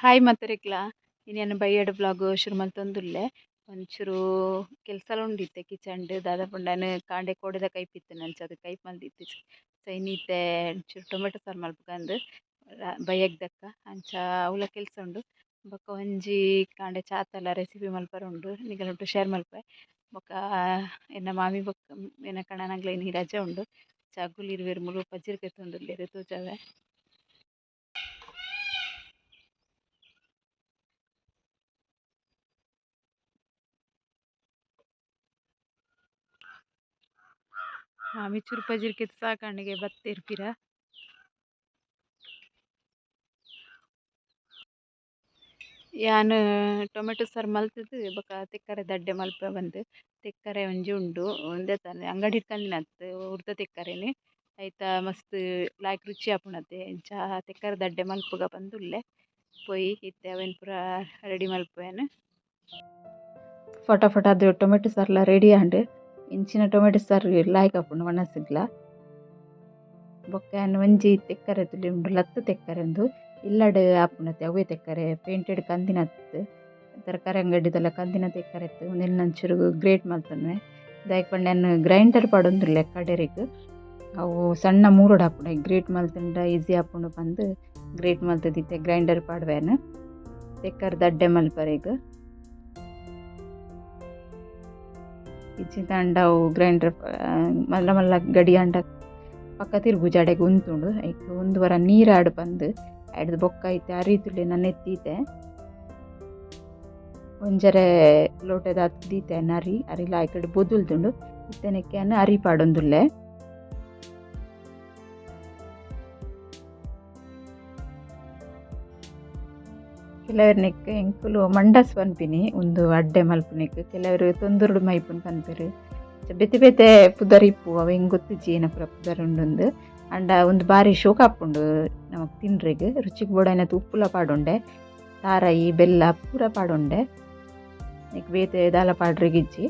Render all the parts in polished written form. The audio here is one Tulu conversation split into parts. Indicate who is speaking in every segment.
Speaker 1: ಹಾಯ್ ಮಾತೆರೆಗ್ಲ ಇನಿ ಬಯ್ಯಡ್ ವ್ಲಾಗ್ ಶುರು ಮಲ್ತೊಂದುಲ್ಲೆ. ಒಂಚೂರು ಕೆಲಸಲ ಉಂಡಿತ್ತೆ ಕಿಚನ್ಡ್ ದಾದ ಪಂಡ ಕಾಂಡೆ ಕೋಡೆದ ಕೈಪಿತ್ತಿನ ಅಂಚ ಅದು ಕೈಪ್ ಮಲ್ದಿತ್ತಿಜಿ. ಸೊ ಇನಿ ಇತ್ತೆ ಒಂಚೂರು ಟೊಮೆಟೊ ಸಾರು ಮಲ್ಪುಗಂದು ಬಯ್ಯಗ್ ದಕ್ಕ ಅಂಚ ಅವ್ಲ ಕೆಲಸ ಉಂಡು. ಬೊಕ ಒಂಜಿ ಕಾಂಡೆ ಚಾತಲ ರೆಸಿಪಿ ಮಲ್ಪರೆ ಉಂಡು, ನಿಗಲೊಟ್ಟು ಶೇರ್ ಮಲ್ಪುವೆ. ಬೊಕ ಎನ್ನ ಮಾಮಿ ಬೊಕ ಎನ್ನ ಕಣನಗ್ಲ ಇನಿ ರಜೆ ಉಂಡು. ಅಗುಲು ಇರುವೆರ್ ಮುಲು ಪಜಿರ್ ಕೆತ್ತೊಂದುಲ್ಲೆರ್ ತೋಜಾವೆ. ಮಾಮಿ ಚೂರು ಪಜಿರ್ ಕೆತ್ತು ಸಾಕಾಣಿಗೆ ಬತ್ತೆರ್ ಪಿರ. ಯಾನ್ ಟೊಮೆಟೊ ಸಾರು ಮಲ್ತುದು ಬೊಕ ತೆಕ್ಕರೆ ದಡ್ಡೆ ಮಲ್ಪೆ ಬಂದು ತೆಕ್ಕರೆ ಒಂಜಿ ಉಂಡು ಉಂದೆ ತಾನೆ ಅಂಗಡಿ ಕಂದಿನತ್ತು ಉರ್ದ ತೆಕ್ಕರೆನೆ ಐತ ಮಸ್ತ್ ಲಾಯ್ಕ್ ರುಚಿ ಆಪುಂಡತೆ ಇಂಚ ತೆಕ್ಕರೆ ದಡ್ಡೆ ಮಲ್ಪುಗ ಬಂದುಲ್ಲೆ ಪೋಯಿ ಇತ್ತೆ ಅವೆನ್ ಪೂರ ರೆಡಿ ಮಲ್ಪುವೆನ್. ಫಟಾಫಟ ಅದು ಟೊಮೆಟೊ ಸಾರ್ಲ ರೆಡಿ ಆಂಡ್. ಇಂಚಿನ ಟೊಮೆಟೊ ಸಾರು ಲಾಯ್ಕ್ ಆಪುಂಡು ವನಸುಗ್ಲ. ಬೊಕ್ಕ ಯಾನ್ ಒಂಜಿ ತೆಕ್ಕರೆ ತುಲಿ ಉಂಡು ಲತ್ತು ತೆಕ್ಕರೆ ಉಂದು ಇಲ್ಲಡ್ ಆಪುಂಡತೆ ಅವೇ ತೆಕ್ಕರೆ ಪೇಂಟೆಡ್ ಕಂದಿನತ್ತು ತರಕಾರಿ ಅಂಗಡಿದೆಲ್ಲ ಕಂದಿನ ತೆಕ್ಕರೆ ಇತ್ತು ಉಂದೆನ್ ಒಂಚೂರು ಗ್ರೇಟ್ ಮಲ್ತೊನ್ವೆ. ದಾಯೆಗ್ ಪಂಡ ಯಾನ್ ಗ್ರೈಂಡರ್ ಪಾಡೊಂದುಲ್ಲೆ ಕಡೆರೆಗ್ ಅವು ಸಣ್ಣ ಮೂರೊಡು ಆಪುಂಡು ಗ್ರೇಟ್ ಮಲ್ತುಂಡ ಈಸಿ ಆಪುಂಡು ಪಂದ್ ಗ್ರೇಟ್ ಮಲ್ತುದಿತ್ತೆ ಗ್ರೈಂಡರ್ ಪಾಡುವೆನ್ ತೆಕ್ಕರೆ ದಡ್ಡೆ ಮಲ್ಪರೆಗ್. ಇಜ್ಜಿಂಡ ಅವು ಗ್ರೈಂಡರ್ ಮಲ್ಲ ಮಲ್ಲ ಗಡಿ ಆಂಡ ಪಕ್ಕ ತಿರುಗುಜಿ ಅಡೆಗ್ ಉಂತುಂಡು. ಐಕ್ ಒಂದು ವರ ನೀರ್ ಆಡ್ ಪಂದ್ ಐಡ್ದ್ ಬೊಕ್ಕ ಐತೆ ಅರಿ ತುಲೆ ನೆನೆತ್ತೀತೆ ಒಂಜರೆ ಲೋಟೆದಾತ್ ದೀತೆ ಅರಿ ಅರಿಲ ಐಕಡೆ ಬೊದುಲ್ದುಂಡು. ಇತ್ತೆ ನೆಕ್ಕೆ ಯಾನ್ ಅರಿ ಪಾಡೊಂದುಲ್ಲೆ. ಕೆಲವೆರ್ ನೆಕ್ಕ್ ಎಂಕುಲು ಮಂಡಸ್ ಪನ್ಪಿನಿ ಉಂದು ಅಡ್ಡೆ ಮಲ್ಪುನೆಕ್, ಕೆಲವೆರ್ ತೊಂದುರುಡು ಮೈಪುನು ಪನ್ಪೆರ್. ಬೇತೆ ಬೇತೆ ಪುದರ್ ಇಪ್ಪು ಅವು ಎಂಕ್ ಗೊತ್ತಿಜ್ಜಿ ಏನ ಪೂರ ಪುದರ್ ಉಂಡುಂದು. ಆಂಡ ಉಂದು ಬಾರಿ ಶೋಕ ಆಪುಂಡು ನಮಕ್ ತಿನ್ರೆಗ್. ರುಚಿಗ್ ಬೋಡಾಯಿನಾತ್ ಉಪ್ಪುಲ ಪಾಡೊಂಡೆ, ತಾರಾಯಿ ಬೆಲ್ಲ ಪೂರ ಪಾಡೊಂಡೆ. ನೆಕ್ ಬೇತೆ ದಾಲ ಪಾಡ್ರೆಗಿಜ್ಜಿ.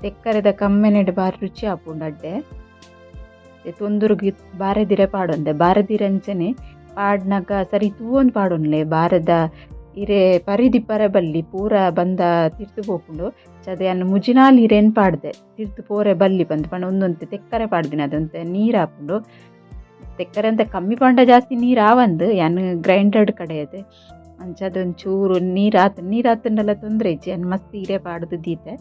Speaker 1: ತೆಕ್ಕರೆದ ಕಮ್ಮೆನೆಡ್ ಬಾರಿ ರುಚಿ ಆಪುಂಡು ಅಡ್ಡೆ. ತೊಂದುರುಗು ಬಾರೆದಿರೆ ಪಾಡೊಂದೆ, ಬಾರೆದಿರೆ ಅಂಚನೆ ಪಾಡ್ನಗ ಸರಿ ತೂವೊಂದು ಪಾಡೊನ್ಲೆ. ಬಾರೆದ ಇರೆ ಪರಿದಿಪ್ಪರೆ ಬಲ್ಲಿ ಪೂರ ಬಂದ ತಿರ್ತ್ ಪೋಪುಂಡು. ಅಂಚಾದ್ ಯಾನ್ ಮುಜಿನಾಲ್ ಇರೆನ್ ಪಾಡ್ದೆ ತಿರ್ತ್ ಪೋರೆ ಬಲ್ಲಿ ಪಂದ್ ಪಂಡ ಉಂದೊಂತೆ ತೆಕ್ಕರೆ ಪಾಡ್ದಿನ ಅದೊಂತೆ ನೀರ್ ಆಪುಂಡು. ತೆಕ್ಕರೆ ಅಂತ ಕಮ್ಮಿ ಪಂಡ ಜಾಸ್ತಿ ನೀರ್ ಆವಂದ್, ಯಾನ್ ಗ್ರೈಂಡರ್ಡ್ ಕಡೆಯದೆ ಅಂಚಾದ್ ಒಂಚೂರು ನೀರ್ ಆತ್ ನೀರ್ ಆತ್ಂಡಲ ತೊಂದರೆ ಇಜ್ಜಿ. ಯಾನ್ ಮಸ್ತ್ ಇರೆ ಪಾಡ್ದ್ ದೀತೆ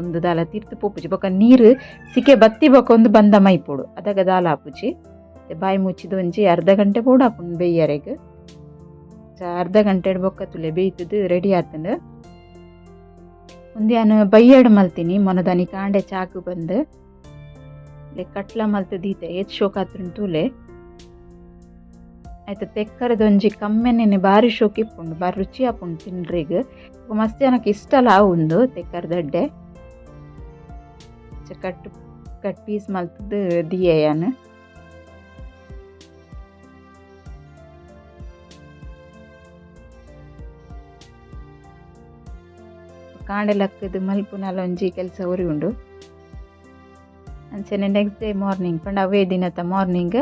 Speaker 1: ಉಂದು ದಾಲ ತಿರ್ತ್ ಪೋಪುಜಿ. ಬೊಕ ನೀರ್ ಸಿಕೆ ಬತ್ತಿ ಬೊಕ ಉಂದು ಬಂದ ಮೈಪೊಡು ಅದಗ ದಾಲ ಆಪುಜಿ. ಬಾಯಿ ಮುಚ್ಚಿದ್ ಒಂಜಿ ಅರ್ಧ ಗಂಟೆ ಬೋಡಾಪುಂಡು ಬೇಯರೆಗ್. ಅರ್ಧ ಗಂಟೆಡ್ ಬೊಕ್ಕ ತುಲೆ ಬೇಯ್ತುದು ರೆಡಿ ಆತುಂಡು. ಉಂದು ಯಾನ್ ಬಯ್ಯಡ್ ಮಲ್ತಿನಿ ಮೊನದಾನಿ ಕಾಂಡೆ ಚಾಕ್ ಬಂದು ಕಟ್ಲ ಮಲ್ತ್ ದೀತೆ ಏತ್ ಶೋಕ್ ಆತುಂಡು ತೂಲೆ. ಐತ ತೆಕ್ಕರೆದ ಒಂಜಿ ಕಮ್ಮೆನೆ ಬಾರಿ ಶೋಕ್ ಇಪ್ಪುಂಡು, ಬಾರಿ ರುಚಿ ಆಪುಂಡು ತಿನ್ರೆಗ್. ಮಸ್ತ್ ಜನಕ್ ಇಷ್ಟಲ ಉಂದು ತೆಕ್ಕರೆದ ಅಡ್ಡೆ. ಕಟ್ ಕಟ್ ಪೀಸ್ ಮಲ್ತುದು ದೀಯೆ ಯಾನ್. ಕಾಂಡೆ ಲಕ್ಕುದು ಮಲ್ಪುನಲ ಒಂಜಿ ಕೆಲಸ ಒರಿ ಉಂಡು. ಅಂಚನೆ ನೆಕ್ಸ್ಟ್ ಡೇ ಮಾರ್ನಿಂಗ್ ಪಂಡ ಅವೇ ದಿನತ ಮಾರ್ನಿಂಗ್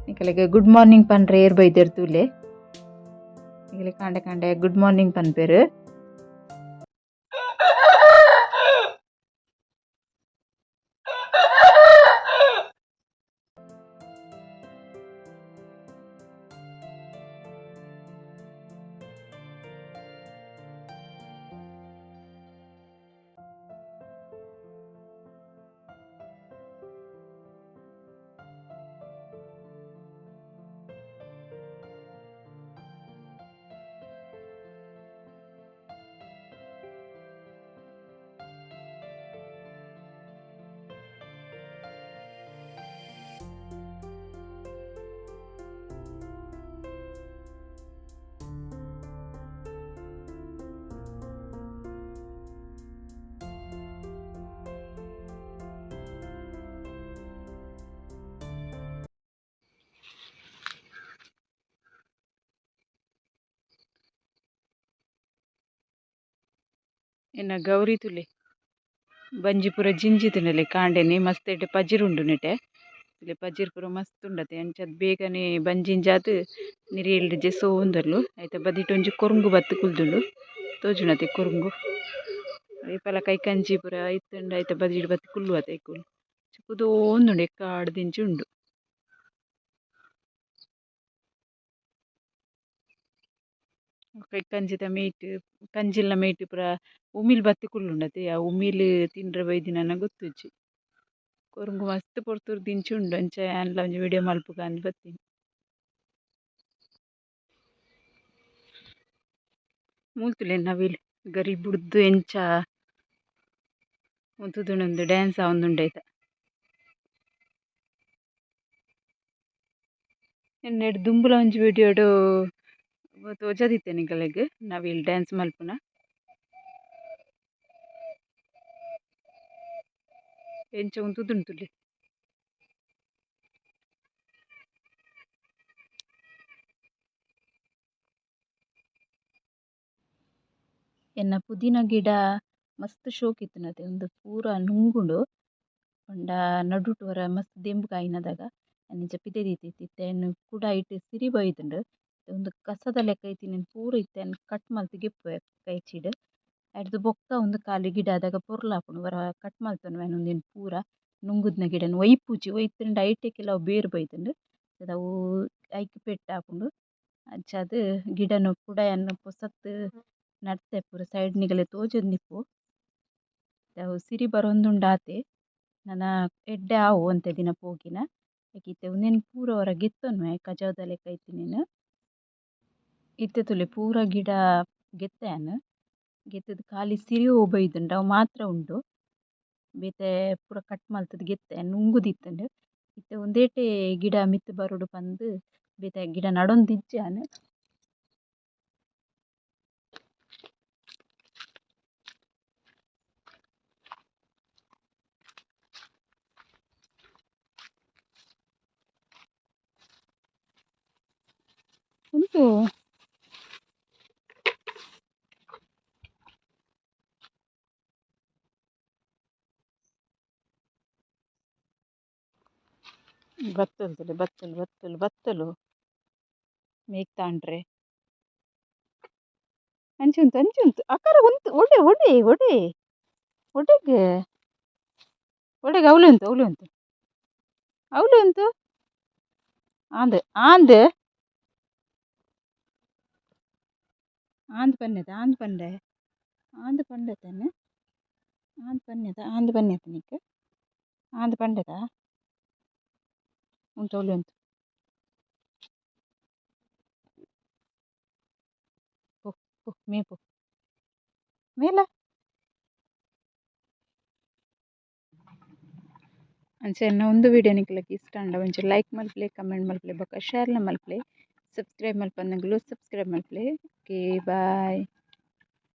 Speaker 1: ನಿಕಲೆಗ್ ಗುಡ್ ಮಾರ್ನಿಂಗ್ ಪನ್ರೆ ಏರ್ ಬೈದೆರ್ ತೂಲೆ. ನಿಕಲೆ ಕಾಂಡೆ ಕಾಂಡೆ ಗುಡ್ ಮಾರ್ನಿಂಗ್ ಪನ್ಪೆರ್. ಎನ್ನ ಗೌರಿ ತುಲೆ ಬಂಜಿ ಪೂರ ಜಿಂಜಿದಿನಲೆ ಕಾಂಡೆನೆ ಮಸ್ತ್ ಎಡ್ಡೆ ಪಜಿರ್ ಉಂಡು ನೆಟೆ. ಪಜಿರ್ ಪೂರ ಮಸ್ತ್ ಉಂಡತೆ ಅಂಚಾದ್ ಬೇಗನೆ ಬಂಜಿಂಜಾದ್ ನಿರೆಲ್ಡ್ ಜೆಸೋಂದುಲ್ಲು ಐತ ಬದಿಟ್ ಒಂಜಿ ಕೊರುಂಗು ಬತ್ತ್ ಕುಲ್ದುಂಡು ತೋಜುಂಡತೆ ಕೊರುಂಗು ಏಪಲ ಕೈಕಂಜಿ ಪೂರ ಇತ್ತುಂಡ ಐತ ಬದಿಟ್ ಬತ್ತ್ ಕುಲ್ಲುವತೆ ಐಕುಲು ಕುದೋಂದುಂಡು ಎಕ್ಕಾಡ್ದಿಂಚಿ ಉಂಡು. ಕೈಕಂಜಿದ ಮೀಟ್ ಕಂಜಿಲ್ನ ಮೀಟ್ ಪೂರ ಉಮಿಲ್ ಬತ್ತ್ ಕುಲ್ಲುಂಡತೆ ಆ ಉಮಿಲ್ ತಿಂಡ್ರೆ ಬೈದಿನನ ಗೊತ್ತುಜ್ಜಿ. ಕೊರುಂಗು ಮಸ್ತ್ ಪೊರ್ತುರ್ದಿಂಚಿ ಉಂಡು ಅಂಚ ಯಾನ್ಲ ಒಂಜಿ ವಿಡಿಯೋ ಮಲ್ಪುಗ ಅಂದ್ ಬತ್ತಿನಿ. ಮೂಲ್ತುಲೆ ನವಿಲ್ ಗರಿ ಬುಡ್ದು ಎಂಚ ಉಂತುದುಂಡು ಡ್ಯಾನ್ಸ್ ಆವೊಂದುಂಡು ಐತ. ಎನ್ನಡ್ ದುಂಬುಲ ಒಂಜಿ ವಿಡಿಯೋಡು ತೋಜಾದಿತ್ತೆ ನಿಕಲೆಗ್ ನವಿಲ್ ಡ್ಯಾನ್ಸ್ ಮಲ್ಪುನ. ಎಂಚ ಉಂತುದುಂಡು ಎನ್ನ ಪುದೀನ ಗಿಡ ಮಸ್ತ್ ಶೋಕ್ ಇತ್ತಿನತೆ ಉಂದು ಪೂರ ನುಂಗುಂಡು ಪಂಡ ನಡುಟು ವರ ಮಸ್ತ್ ದೆಂಬು ಕಾಯಿನದಾಗ ಇಂಚ ಪಿದೆ ದೀತಿತ್ತೆ ಇತ್ತೆ ಕುಡ ಐಟ್ ಸಿರಿ ಬೈದುಂಡು ಉಂದು ಕಸದ ಲೆಕ್ಕ ಇತ್ತಿನೆನ್ ಪೂರ ಇತ್ತೆ ಕಟ್ ಮಲ್ತ್ ಗೆಪ್ಪುವೆ ಕೈಚಿಡ್ ಐಡ್ದ್ ಬೊಕ್ಕ ಉಂದು ಖಾಲಿ ಗಿಡ ಆದಾಗ ಪೊರ್ಲಾಪುಂಡು ವರ ಕಟ್ ಮಲ್ತೊನುವೆ ಉಂದೆನ್ ಪೂರ ನುಂಗುದ್ನ ಗಿಡನ್ ಒಯ್ಪುಜಿ ಒಯ್ತುಂಡ ಐಟೆ ಕೆಲವು ಬೇರ್ ಬೈದುಂಡು ಅವು ಐಕ್ ಪೆಟ್ಟಾಪುಂಡು ಅಂಚಾದ್ ಗಿಡನು ಕುಡ ಯಾನ್ ಪೊಸತ್ ನಡ್ತೆ ಪೂರ ಸೈಡ್ ನಿಗಲೆ ತೋಜೊಂದಿಪ್ಪು ಅವು ಸಿರಿ ಬರೊಂದುಂಡಾತೆ ನನ ಎಡ್ಡೆ ಆವು ಒಂತೆ ದಿನ ಪೋಗಿನ ಇತ್ತೆ ಉಂದೆನ್ ಪೂರ ಒರ ಗೆತ್ತೊನುವೆ ಕಜವುದ ಲೆಕ್ಕ ಇತ್ತಿನೆನ್. ಇತ್ತೆ ತೂಲೆ ಪೂರ ಗಿಡ ಗೆತ್ತೆ ಯಾನ್ ಗೆತ್ತುದು ಖಾಲಿ ಸಿರಿ ಒವು ಬೈದುಂಡು ಅವು ಮಾತ್ರ ಉಂಡು ಬೇತೆ ಪೂರ ಕಟ್ ಮಲ್ತುದು ಗೆತ್ತೆ ನುಂಗುದಿತ್ತುಂಡು ಇತ್ತೆ ಉಂದೇಟೆ ಗಿಡ ಮಿತ್ತ್ ಬರೊಡು ಪಂದ್ ಬೇತೆ ಗಿಡ ನಡೊಂದಿಜ್ಜಿ ಯಾನ್. ಉಂಟು ಬತ್ತಲು ಬತ್ತಲು ಬತ್ತಲು ಬತ್ತಲು ಮೇಕ್ ತಾಂಡ್ರೆ ಅಂಚುಂತು ಅಂಚುಂತು ಅಕ್ಕರ ಉಂತು ಒಡೆ ಒಡೆ ಒಡೆ ಒಡೆಗೆ ಒಡೆಗೆ ಅವಳು ಉಂತು ಅವಳು ಉಂತು ಅವಳು ಉಂತು ಆಂದ್ ಆಂದ್ ಆಂದ್ ಪನ್ನೆದ ಆಂದ್ ಪಂಡೆ ಆಂದ್ ಪಂಡೆ ಆಂದ್ ಪನ್ನೆದ ಆಂದ್ ಪನ್ನೆದ ನಿಕ್ ಆಂದ್ ಪಂಡೆದ ಉಂತು ಅವಳು ಉಂತು ಪೋ ಪೋ ಮೇ ಪೋ ಮೇಲ ಅಂಚ ಎನ್ನ ಒಂದು ವಿಡಿಯೋ ನಿಕ್ಲೆಗ್ ಇಷ್ಟ ಆಂಡ ಒಂಜಿ ಲೈಕ್ ಮಲ್ಪುಲೆ ಕಮೆಂಟ್ ಮಲ್ಪುಲೆ ಬೊಕ ಶೇರ್ಲ ಮಲ್ಪುಲೆ ಸಬ್ಸ್ಕ್ರೈಬ್ ಮಲ್ಪಂದಂಗುಲು ಸಬ್ಸ್ಕ್ರೈಬ್ ಮಲ್ಪುಲೆ. Okay bye.